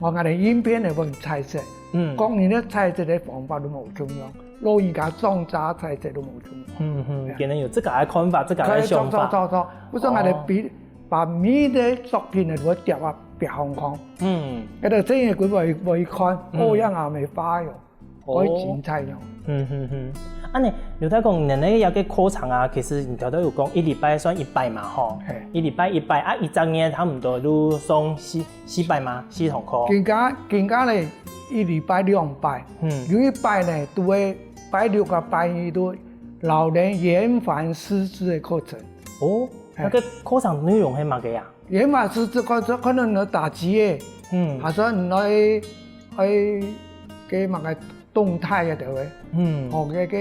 ，𠊎𠊎等影片个分彩色，嗯，講人个彩色个方法都無共樣，老人家長者彩色都無共樣。嗯嗯，可能有自家个看法，自家个想法。著著著，毋過𠊎等比 把每个作品个都疊啊別項項。嗯，該个真个佢會會看，哦，樣啊，無法喲，哦，該精彩喲。嗯嗯嗯，恁呢，有在講，你个這个課程啊，其實你頭頭有講一禮拜算一擺嘛，吼，係，一禮拜一擺啊，一隻月差毋多都上四四擺嘛，四堂課。今下今下咧，一禮拜兩擺，嗯，有一擺呢，都會拜六啊拜日都老人延緩失智个課程。哦， 該个課程內容係麼个啊？原本係這个可能你打擊个，嗯，還係你愛愛个麼个動態啊，對毋對？嗯，哦，該个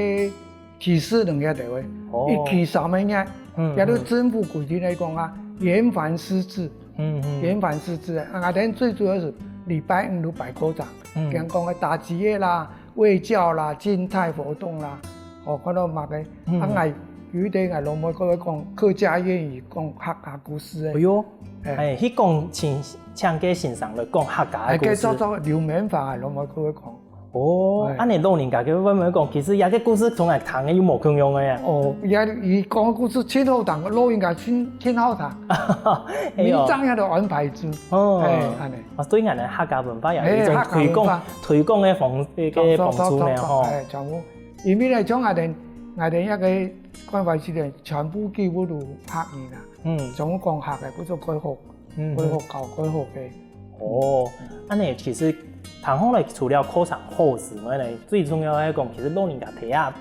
提示能力，對毋對？哦，一起上面呢，嗯，也都政府規定來講啊，延緩失智，嗯嗯，延緩失智啊，𠊎等最主要係禮拜五都擺課程，嗯，像講个打擊个啦， 衛教啦、靜態活動啦，哦，看到麼个，啊，𠊎有一點𠊎老妹佢會講客家諺語，講客家故事个。哎喲，哎，去講請請个先生來講客家个故事。哎，該做做劉明芳啊，老妹佢會講。哦，恁呢老人家佢會毋會講，其實這个故事同𠊎聽个又無共樣个呀。哦，也佢講个故事盡好聽，老人家盡盡好聽，哎喲，每張也都安排住。哦，哎，恁呢。啊，對𠊎等客家文化也有一種推廣。 推廣个方个方式呢吼。哎，全部，因為呢，像𠊎等𠊎等一个關懷系列，全部幾乎都客人啊，嗯，全部講客个，不就蓋好，嗯，蓋好搞，蓋好个。哦，恁呢其實談好來，除了課程好之外呢，最重要个講，其實老人家佢啊，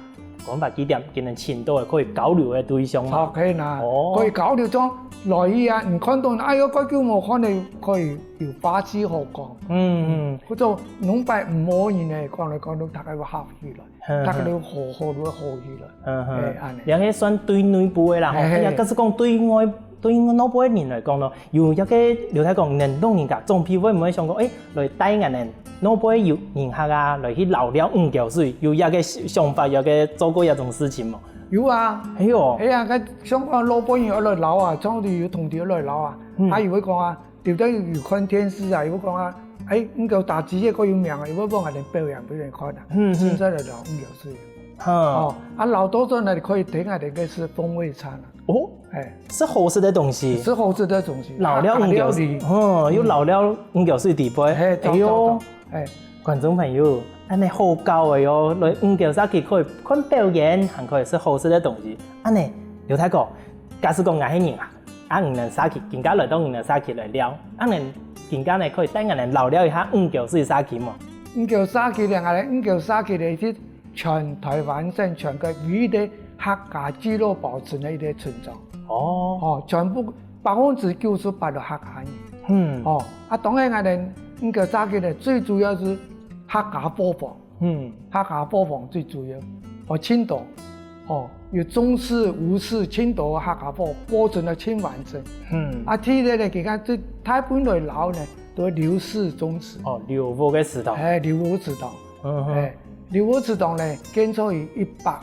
講法幾點，佢等尋到个可以交流个對象嘛。好，可以啦，哦，可以交流中，來去啊，你看到，哎喲，蓋久無看了，可以有話題好講。嗯嗯。 或者兩擺毋好人呢，講來講去，大家會合起來，大家都好好都會好起來。嗯哼，哎，恁呢。這个算對內部个啦吼。哎，假使講對外，對外部个人來講咯，有這个劉太講，恁老人家總係會毋會想講，哎，來帶𠊎等老輩有人客啊，來去遶尞五溝水，有這个想法，有个做過這種事情無？有啊。哎喲。哎呀，該像講老輩人愛來遶啊，像有同事愛來遶啊，嗯，啊，佢會講啊， 有兜有看電視啊，佢會講啊，哎，五溝打雞血蓋有名啊，佢會分𠊎等表演分人看啊，嗯嗯，現在來遶五溝水。哈，哦，啊，遶到轉來可以點𠊎等个係風味餐啊。哦，哎，係好食个東西。係好食个東西，遶尞五溝水，啊，料理。哦，又遶尞五溝水底背。嘿，哎喲，哎，觀眾朋友，恁呢好搞个喲，來五溝社區可以看表演，還可以食好食个東西。恁呢，劉太哥，假使講𠊎係人客， 啊，你等社區，今下來到你等社區來尞，啊，你等今下呢可以帶𠊎等遶尞一下五溝水社區無？五溝社區呢，𠊎等五溝社區呢係全臺灣省全國唯一个客家聚落保存个一个村莊。哦，哦，全部百分之九十八都客家人。嗯，哦，啊，當然𠊎等五溝社區呢最主要係客家伙房。 嗯，客家伙房最主要，哦，盡多，哦，有中式、吳式，盡多客家伙保存到盡完整。嗯，啊，第二呢，佢講最大部分來遶呢，都係劉氏宗祠。哦，劉屋个祠堂。哎，劉屋祠堂。嗯哼，哎，劉屋祠堂呢，建造於一百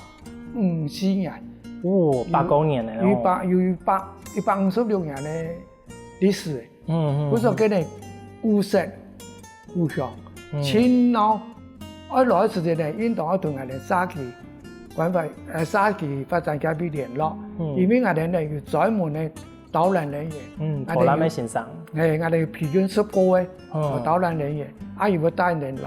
五十年。哦，百過年了哦。有一百有一百一百五十六年个歷史。 嗯嗯，故所該个古色古香，盡鬧。愛來个時節呢，應當愛同𠊎等社區關懷，呃，社區發展協會聯絡，因為𠊎等呢有專門个導覽人員，嗯，導覽个先生，哎，𠊎等有培訓十個个導覽人員，啊，佢會帶人來，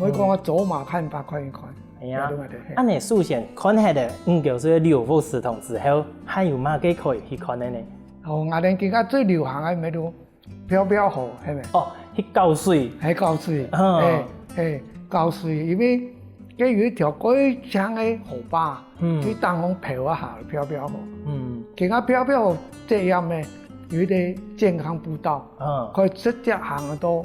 毋會講啊走馬看花看一看。哎呀，恁呢首先看忒个五溝水个劉屋祠堂之後，還有麼个可以去看个呢？哦，𠊎等今下最流行个乜都 漂漂河，係無？哦，去搞水。係搞水，嗯，係係搞水，因為該有一條蓋長个河壩，嗯。佢當中漂啊下，漂漂河。嗯。佢个漂漂河最遠个，有一個健康步道，嗯。可以直接行到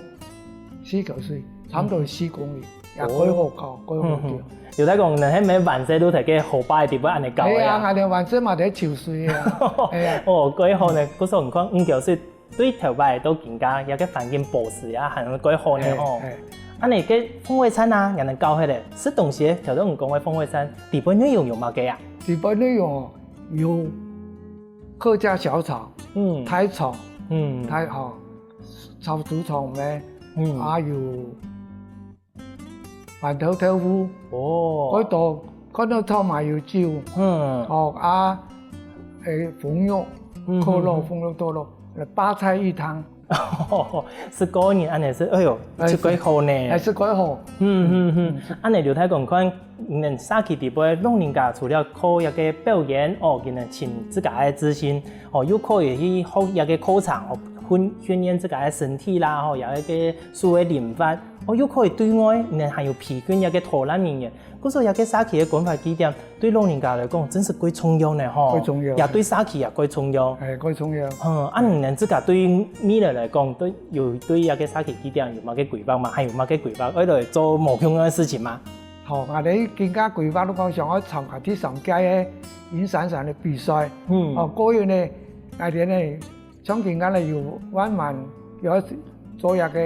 溪口水，差不多四公里，也蓋好搞，蓋好搞。嗯哼。有在講，你係毋係還細就在該河壩个底背恁樣搞个啊？係啊，𠊎等還細嘛在泅水个啊。係啊。哦，蓋好呢，故所你看，五溝水 對頭擺到今下，這個環境保持也還蓋好呢吼。係，係。恁樣个鳳尾菜啊，也能搞起來，食東西个，頭先你講个鳳尾菜，底背內容有麼个啊？底背內容哦，有客家小炒，嗯。大腸，嗯。大，吼，炒豬腸咩，嗯。還有 饅頭豆腐，哦。蓋多，看到炒麻油酒，嗯。哦，啊，誒，紅肉，嗯，可樂，嗯，嗯。紅肉可樂，白菜魚湯。係個人恁樣食，哎喲，哎，食蓋好呢。係，食蓋好。嗯，嗯，嗯。恁樣劉大哥看，你等社區底背老人家除了靠這個表演，哦，佢等尋自家个自信，哦，又可以去學這個課程，哦，訓，訓練自家个身體啦，吼，這個手个靈活， 哦，又可以對外，你還有培訓這個導覽人員。故所這個社區个關懷據點，對老人家來講，真係蓋重要呢吼。蓋重要。也對社區也蓋重要。哎，蓋重要。嗯，啊，你等自家對未來來講，對，有對這個社區據點有麼个規劃嗎？還有麼个規劃，愛來做無共樣个事情嗎？好，𠊎等今下規劃，如果想愛參加第三屆个銀閃閃个比賽，嗯。哦，過去呢，𠊎等呢， 像今下呢，有萬巒要做一個，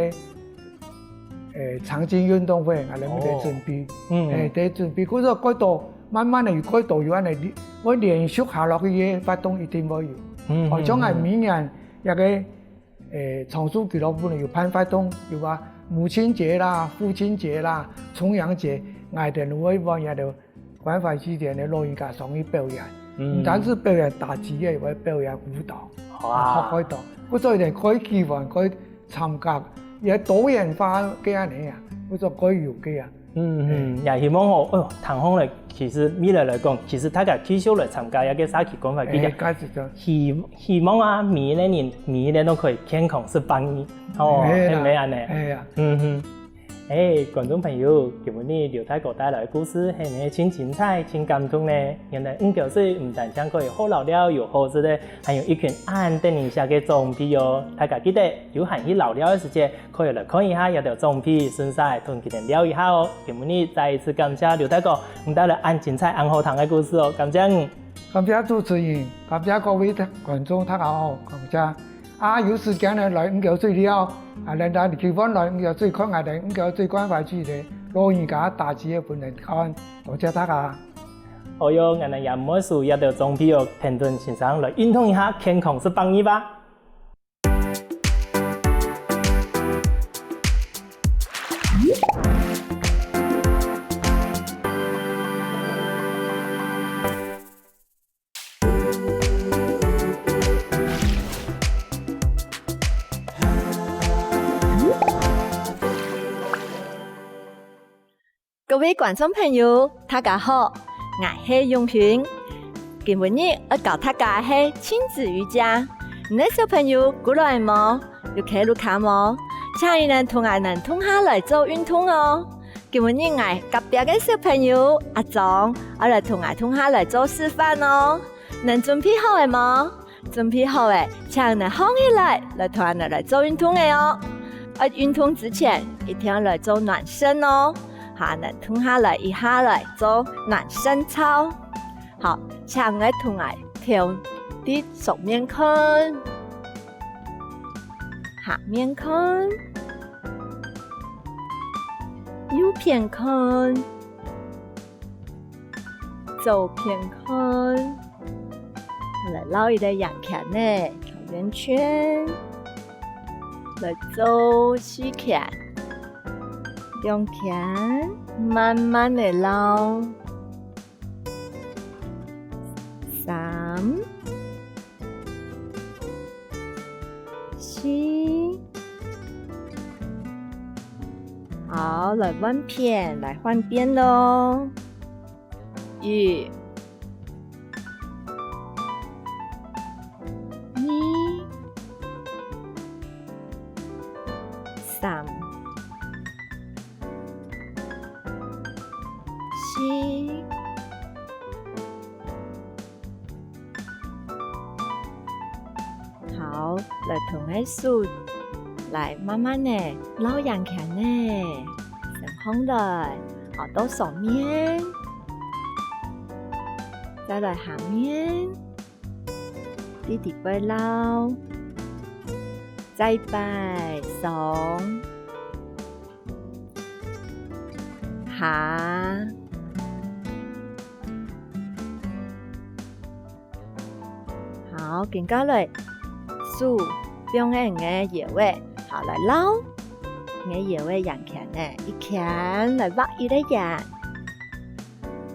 誒，長青運動會，𠊎等在準備。哦。嗯。誒，在準備，故所蓋多，慢慢个有蓋多有恁樣，會連續下落去个活動一定會有。嗯，哦，像𠊎明年這個，誒，松樹俱樂部呢，有辦活動，有啊，母親節啦、父親節啦、重陽節，𠊎等會辦這個 關懷據點个老人家上去表演，嗯。毋單止表演打擊樂，也會表演舞蹈，哇。學會到。故所一定可以機會，可以參加，也多元化个恁樣啊，故所可以有个啊。嗯，嗯，也希望吼，哎喲，聽起來，其實未來來講，其實大家繼續來參加這個社區關懷據點。哎，該係个。希，希望啊，每一個人，每一個人都可以健康食百二，哦，係啦。係毋係恁樣？係啊。嗯哼。 誒，觀眾朋友，今晡日劉大哥帶來个故事係毋係盡精彩、盡感動呢？原來五溝水毋單淨可以好遶尞又好食个，還有一群恁得人惜个長輩哦！大家記得，有閒去遶尞个時節，可以來看一下這兜長輩，順續同佢等尞一下哦！今晡日再一次感謝劉大哥，你帶來恁精彩、恁好聽个故事哦！感謝你！感謝主持人，感謝各位觀眾，大家好，感謝。 啊，有時間呢，來五溝水尞，啊，𠊎等有機會來五溝水看𠊎等五溝水關懷區个老人家打擊樂分人看，多謝大家。好喲，𠊎等也毋會輸這兜長輩哦，跈等先生來運動一下，健康食百二吧。 各位觀眾朋友，大家好，𠊎係永平。今晡日愛教大家个係親子瑜伽。你个小朋友過來無？有徛路卡無？請你等同𠊎等共下來做運動哦。今晡日𠊎隔壁个小朋友阿忠，愛來同𠊎共下來做示範哦。你等準備好了無？ 準備好了，請你等䟘起來，來同𠊎等來做運動个哦。愛運動之前，一定愛來做暖身哦。好，你等共下來一下來做暖身操。好，請你等同𠊎頭對上面看，下面看，右片看， 左片看，來繞一個圓圈仔，繞圓圈，來做四圈，兩圈，慢慢仔繞，三， 四。好，來換片，來換片囉。一，二，三。來同𠊎手，來慢慢仔撈圓圈仔，伸䟘來，好，到上面，再來下面，在底背撈，再擺上下。 好，緊過來，手放在你个腰仔，好，來撈你个腰仔圓圈仔，一圈來畫一個圓。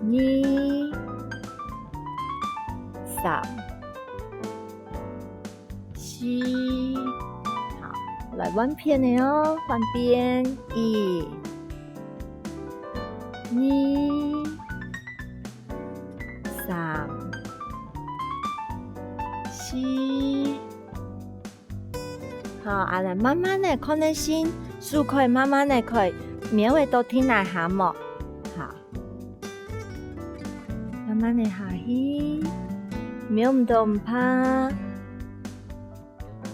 二、三、四，好，來換片仔哦，換片，一、二、 三、四。好，恁仔慢慢仔看得心，手可以慢慢仔可以摸得到地泥下無？好，慢慢仔下去，摸毋到毋怕。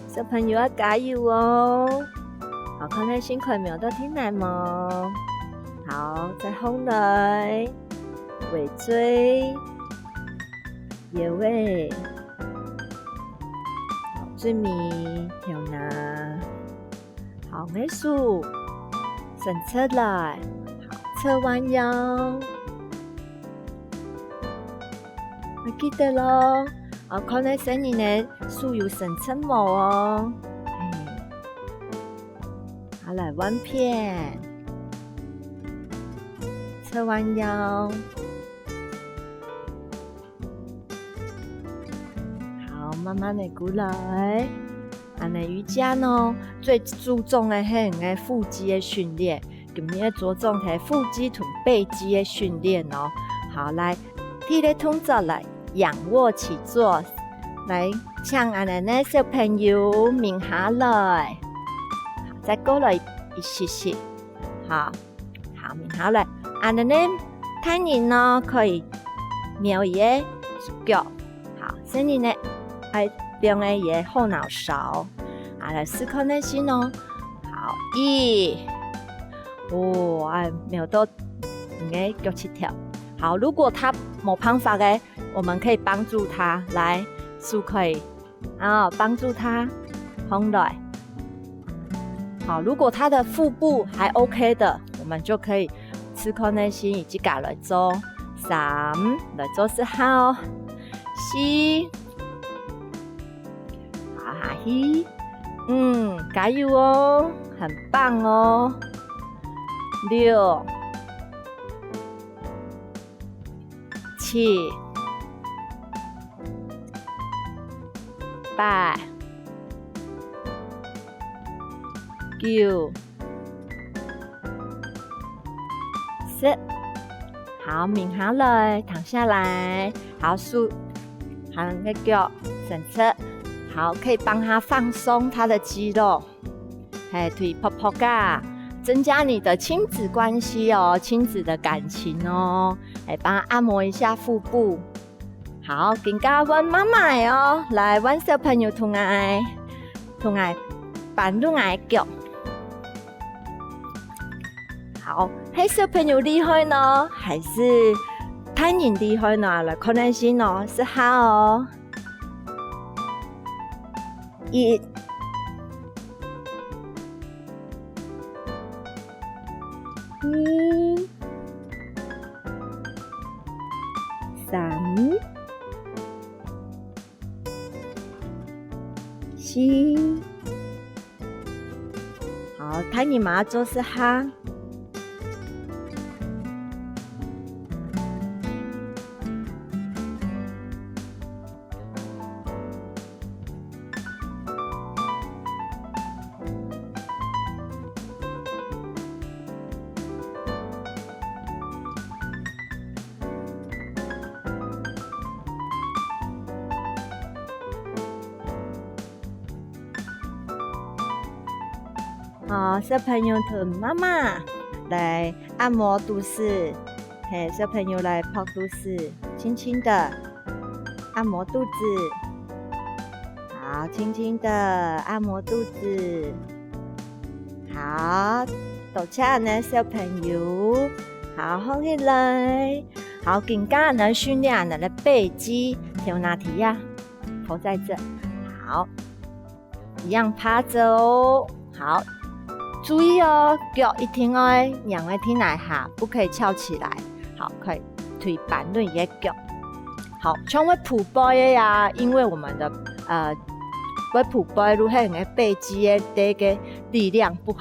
小朋友愛加油哦！好，看看心可以摸到地泥無？好，再䟘來，尾椎、腰仔，好，最尾頭那。好，𠊎手伸直來，好，側彎腰。 愛記得咯，哦，看該細人仔手有伸直無哦。嘿，好，來換片，側彎腰。好，慢慢仔過來。恁仔瑜伽呢，最注重个係你个腹肌个訓練。 今日个著重係腹肌同背肌个訓練哦。好，來，第一個動作來，仰臥起坐。來，請恁仔呢，小朋友眠下來，再過來一息息。好，好，眠下來。恁仔呢，大人呢，可以摸佢个手腳。 好，細人仔愛放个佢个後腦勺。啊，來試看看先哦。好，一，哦，哎，摸到你个腳趾頭。好，如果他沒辦法个，我們可以幫助他，來，手可以，啊，幫助他，䟘來。好，如果他的腹部還OK的，我們就可以試看看先，自家來做。三，來做試下哦。 四，好，下去。五，加油哦，很棒哦。六，七，八，九， 十。好，眠下來，躺下來。好，手，還有腳伸直。好，可以幫他放鬆他的肌肉。嘿，腿噗噗啊，增加你的親子關係哦，親子的感情哦。哎，幫他按摩一下腹部。 好，今下換媽媽个哦，來，換小朋友同𠊎，同𠊎扳等𠊎个腳。好，係小朋友厲害呢，還係大人厲害呢？來看看先哦，試下哦。一， 二，三，四。好，大人嘛做試下。 好，小朋友同媽媽來按摩肚屎，嘿，小朋友來拍肚屎，輕輕的按摩肚子。好，轻轻的按摩肚子。好，多謝呢，小朋友。好，放起來。好，今下呢，訓練呢，來背肌，頭那提呀，頭在這。好，一樣趴著哦。好，注意哦，腳一定愛仰个地泥下，不可以翹起來。好，可以推扳等个腳。好，像會跛背个呀，因為我們的，呃，會跛背，如果你的背肌个這個力量不，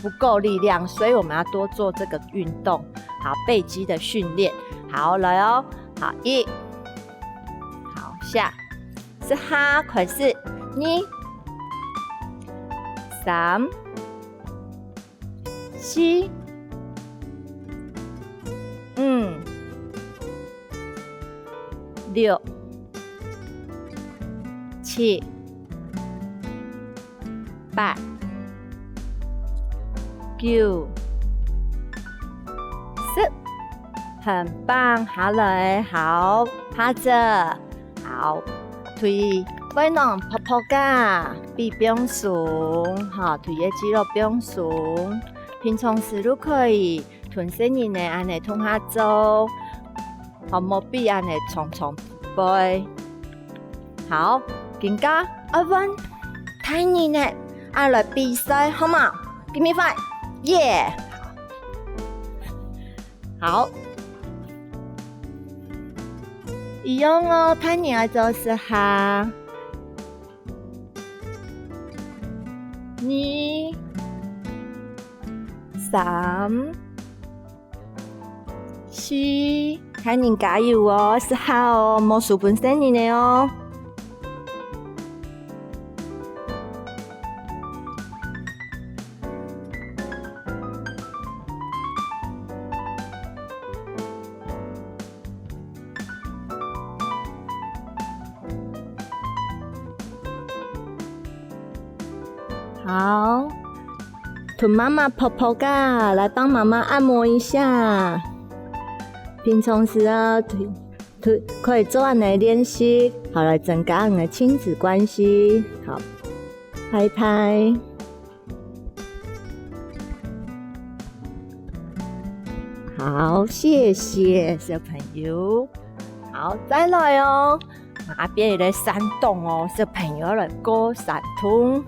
不夠力量，所以我們要多做這個運動。好，背肌的訓練。好，來哦。好，一，好，下，十下，開始，二，三，四，五，六，七，八，九，十。很棒，下來，好，趴著。 好，對，背囊噗噗仔，比放鬆，吼，對个肌肉放鬆。平常時都可以同細人仔恁仔共下做，吼，莫比恁仔常常背。好，今下愛換大人仔，愛來比賽，好無？Give me five，耶！ 好，一樣哦，大人愛做十下。二、三、四，大人加油哦，十下哦，莫輸分細人仔哦。 好，同媽媽噗噗仔，來幫媽媽按摩一下。平常時啊，可以做恁仔練習，好來增加你的親子關係。好，拍一拍。 好，謝謝小朋友。好，再來哦。啊，變一個山洞哦，小朋友來過山洞。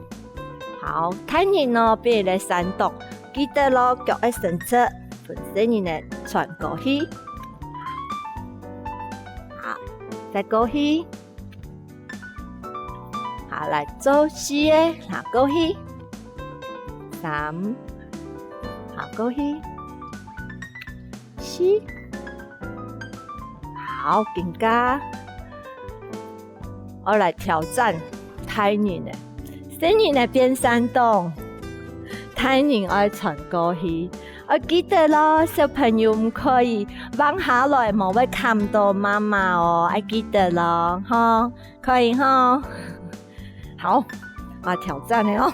好，大人哦，變一個山洞。記得咯，腳愛伸直，分細人仔傳過去。好，再過去。 好，來做四个，行過去。三，行過去。四。好，今下，𠊎來挑戰大人仔。細人仔變山洞，大人愛傳過去。愛記得咯，小朋友毋可以橫下來，無會揢著媽媽哦，愛記得咯，吼。 可以吼。好，啊，挑戰个哦。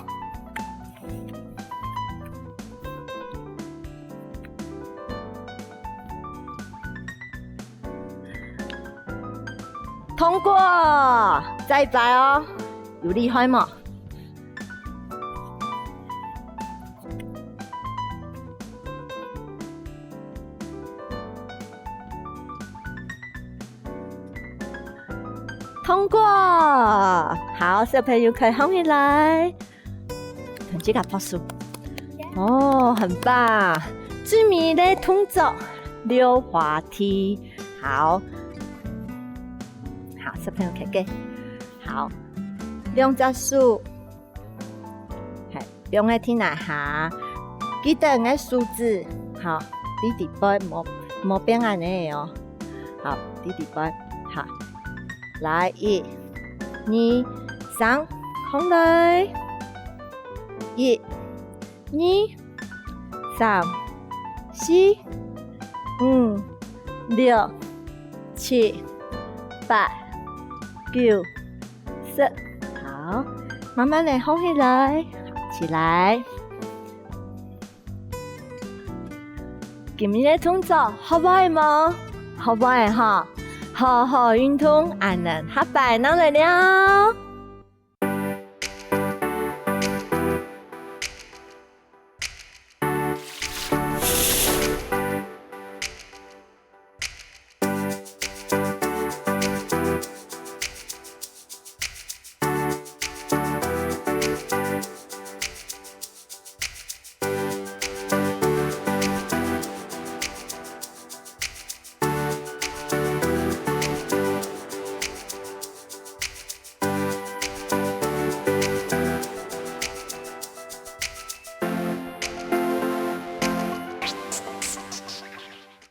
通過，再一擺哦，有厲害無？ 通過！好，小朋友可以放起來。同自家拍手。哦，很棒！最尾个動作，溜滑梯。好。好，小朋友看看。好，兩隻手。 係，放个地泥下，記得个手指，好，在裡背，莫，莫變恁仔哦。好，在裡背，好。來，一、二、三，䟘來。一、二、三、四、五、六、七、八、九、 十。好，慢慢仔䟘起來，起來。今日个動作學會無？學會吼，好好運動，恁仔下擺正來尞。